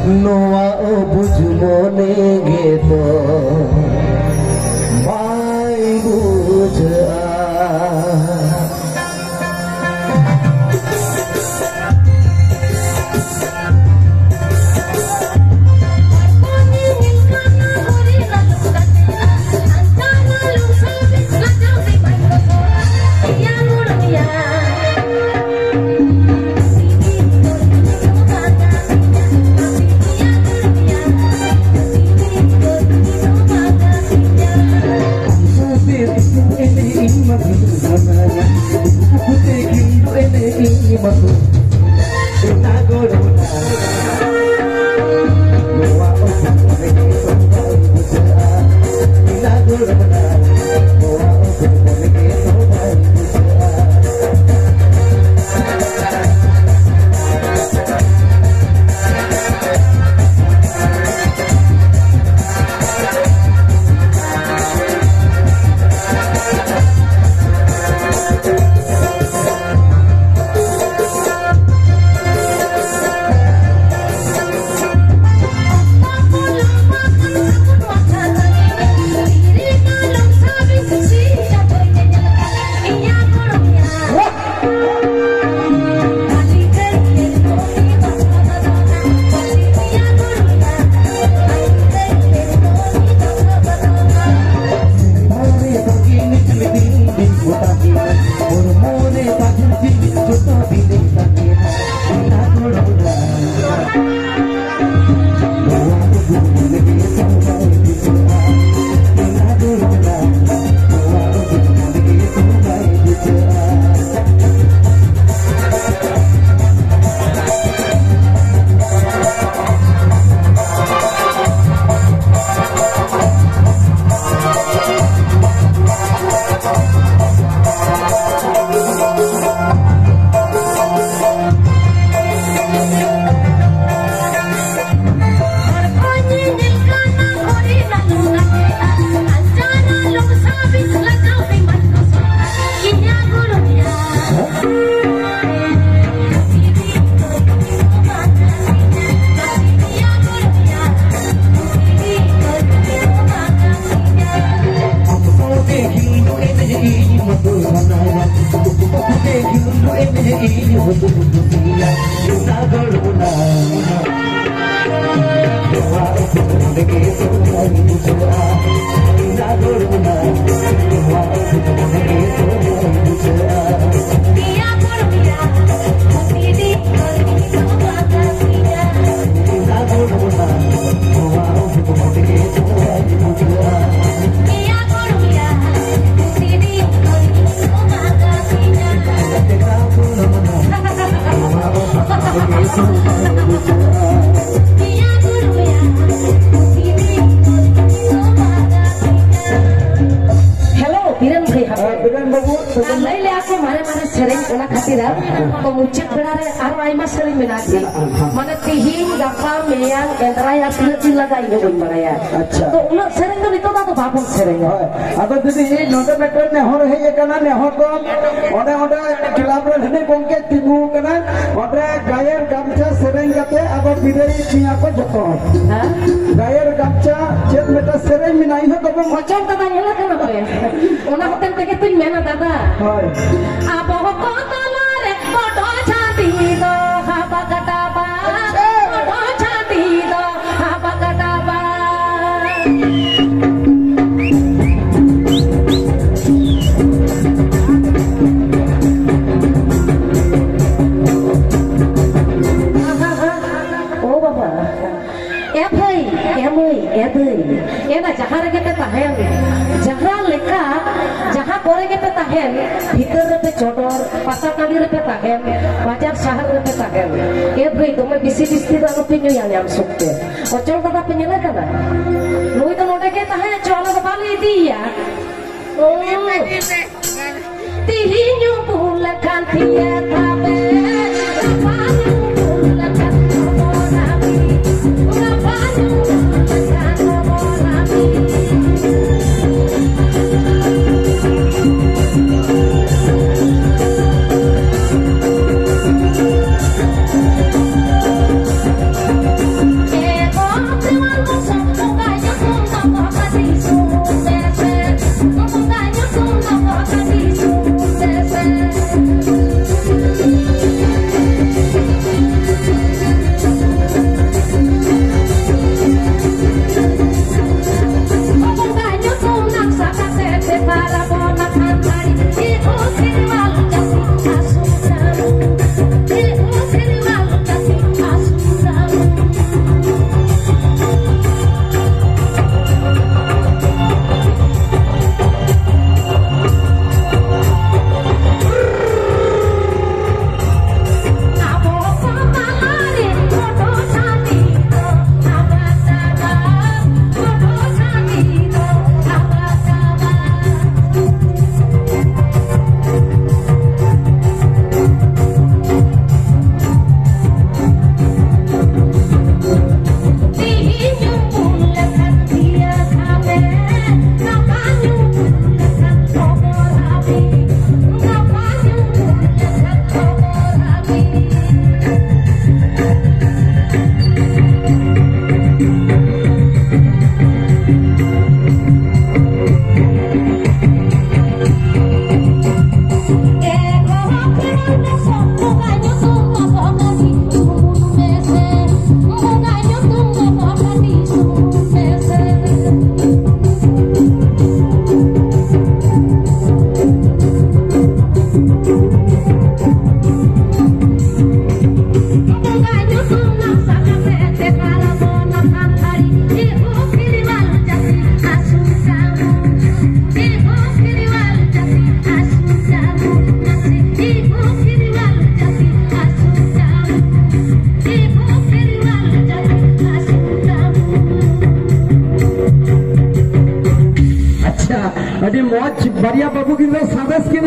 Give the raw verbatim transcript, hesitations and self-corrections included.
ᱱᱚᱣᱟ ᱚᱵᱩᱡᱽ ᱢᱚᱱᱮ ᱜᱮᱛᱚ ᱵᱟᱭ ᱵᱩᱡᱷᱟᱹᱜᱼᱟ᱾ ᱛᱚ ᱢᱩᱪᱟᱹᱫ ᱵᱮᱲᱟ ᱨᱮ ᱟᱨᱚ ᱟᱭᱢᱟ ᱥᱮᱨᱮᱧ ᱢᱮᱱᱟᱜᱼᱟ ᱪᱮ? ᱢᱮᱱᱟᱜᱼᱟ, ᱦᱮᱸ᱾ ᱢᱟᱱᱮ ᱛᱤᱦᱤᱧ, ᱜᱟᱯᱟ, ᱢᱮᱭᱟᱝ, ᱮᱸᱫᱽᱨᱟᱭ ᱟᱨ ᱛᱤᱱᱟᱹᱜ ᱫᱤᱱ ᱞᱟᱜᱟᱜ, ᱤᱧ ᱦᱚᱸ ᱵᱟᱹᱧ ᱵᱟᱲᱟᱭᱟ᱾ ᱟᱪᱪᱷᱟ᱾ ᱛᱚ ᱩᱱᱟᱹᱜ ᱥᱮᱨᱮᱧ ᱫᱚ ᱱᱤᱛᱚᱜ ᱫᱚ ᱟᱫᱚ ᱵᱟᱵᱚᱱ ᱥᱮᱨᱮᱧᱟ᱾ ᱦᱳᱭ᱾ ᱟᱫᱚ ᱫᱤᱫᱤ, ᱱᱚᱰᱮ ᱢᱤᱫᱴᱮᱱ ᱱᱮᱦᱚᱨ ᱦᱮᱡ ᱟᱠᱟᱱᱟ, ᱱᱮᱦᱚᱨ ᱫᱚ ᱚᱸᱰᱮ, ᱚᱸᱰᱮ ᱠᱞᱟᱵᱽ ᱨᱮ ᱦᱟᱹᱱᱤ ᱜᱚᱢᱠᱮ ᱛᱤᱸᱜᱩ ᱟᱠᱟᱱᱟ, ᱚᱸᱰᱮ ᱜᱟᱭᱟᱱ ᱜᱟᱢᱪᱷᱟ ᱥᱮᱨᱮᱧ ᱠᱟᱛᱮ ᱟᱫᱚ ᱵᱤᱫᱟᱹᱭ ᱯᱮᱭᱟ ᱠᱚ ᱡᱚᱛᱚ ᱦᱚᱲ᱾ ᱦᱮᱸ? ᱜᱟᱭᱟᱱ ᱜᱟᱢᱪᱷᱟ ᱪᱮᱫ ᱢᱤᱫᱴᱮᱱ ᱥᱮᱨᱮᱧ ᱢᱮᱱᱟᱜᱼᱟ, ᱤᱧ ᱦᱚᱸ ᱫᱚᱢᱮ ᱚᱪᱚᱞ ᱫᱟᱫᱟ ᱧᱮᱞ ᱟᱠᱟᱱᱟ ᱯᱮ? ᱚᱱᱟ ᱦᱚᱛᱮᱱ ᱛᱮᱜᱮ ᱛᱚᱧ ᱢᱮᱱᱟ ᱫᱟᱫᱟ᱾ ᱦᱳᱭ᱾ ᱟᱵᱚ ᱠᱚ ᱛᱟᱞᱟ ᱨᱮ ᱵᱚᱰᱚ ᱪᱷᱟᱹᱛᱤ ᱫᱚ ᱦᱟᱵᱟ ᱠᱟᱴᱟᱵᱟ᱾ ᱟᱪᱪᱷᱟ᱾ ᱵᱚᱰᱚ ᱪᱷᱟᱹᱛᱤ ᱫᱚ ᱦᱟᱵᱟ ᱠᱟᱴᱟᱵᱟ᱾ ᱟᱦᱟ, ᱦᱟ, ᱳ ᱵᱟᱵᱟ᱾ ᱮ ᱵᱷᱟᱹᱭ, ᱮ ᱢᱟᱹᱭ, ᱮ ᱫᱟᱹᱭ, ᱮᱱᱟ ᱡᱟᱦᱟᱸ ᱨᱮᱜᱮ ᱯᱮ ᱛᱟᱦᱮᱱ, ᱡᱟᱦᱟᱸ ᱞᱮᱠᱟ, ᱡᱟᱦᱟᱸ ᱠᱚᱨᱮ ᱜᱮᱯᱮ ᱛᱟᱦᱮᱱ, ᱵᱷᱤᱛᱟᱹᱨ ᱨᱮᱯᱮ ᱪᱚᱰᱚᱨ, ᱯᱟᱛᱟ ᱴᱟᱺᱰᱤ ᱨᱮᱯᱮ ᱛᱟᱦᱮᱱ, ᱵᱟᱡᱟᱨ ᱥᱟᱦᱟᱨ ᱨᱮᱯᱮ ᱛᱟᱦᱮᱱ, ᱮ ᱵᱷᱟᱹᱭ, ᱫᱚᱢᱮ ᱵᱮᱥᱤ ᱵᱤᱥᱛᱤ ᱫᱚ ᱟᱞᱚᱯᱮ ᱧᱩᱭᱟ ᱧᱟᱢ ᱥᱩᱠ ᱛᱮ᱾ ᱚᱪᱚᱞ ᱫᱟᱫᱟ ᱯᱮ ᱧᱮᱞᱮ ᱠᱟᱱᱟ? ᱱᱩᱭ ᱫᱚ ᱱᱚᱰᱮ ᱜᱮ ᱛᱟᱦᱮᱸ ᱦᱚᱪᱚ, ᱟᱞᱮ ᱫᱚ ᱵᱟᱞᱮ ᱤᱫᱤᱭᱮᱭᱟ᱾ ᱛᱤᱦᱤᱧ ᱧᱩ ᱵᱩᱞ ᱞᱮᱠᱷᱟᱱ ᱛᱷᱤᱭᱟᱹ ᱛᱟᱵᱮ, ᱜᱟᱯᱟ ᱧᱩ ᱵᱩᱞ ᱞᱮᱠᱷᱟᱱ ᱠᱷᱚᱵᱚᱨᱟᱢ᱾ ᱜᱟᱯᱟ ᱧᱩ ᱵᱩᱞ ᱞᱮᱠᱷᱟᱱ ᱠᱷᱚᱵᱚᱨᱟᱢ᱾ ᱟᱹᱰᱤ ᱢᱚᱡᱽ, ᱵᱟᱨᱭᱟ ᱵᱟᱹᱵᱩ ᱜᱤᱫᱽᱨᱟᱹ ᱥᱟᱬᱮᱥ ᱠᱤᱱ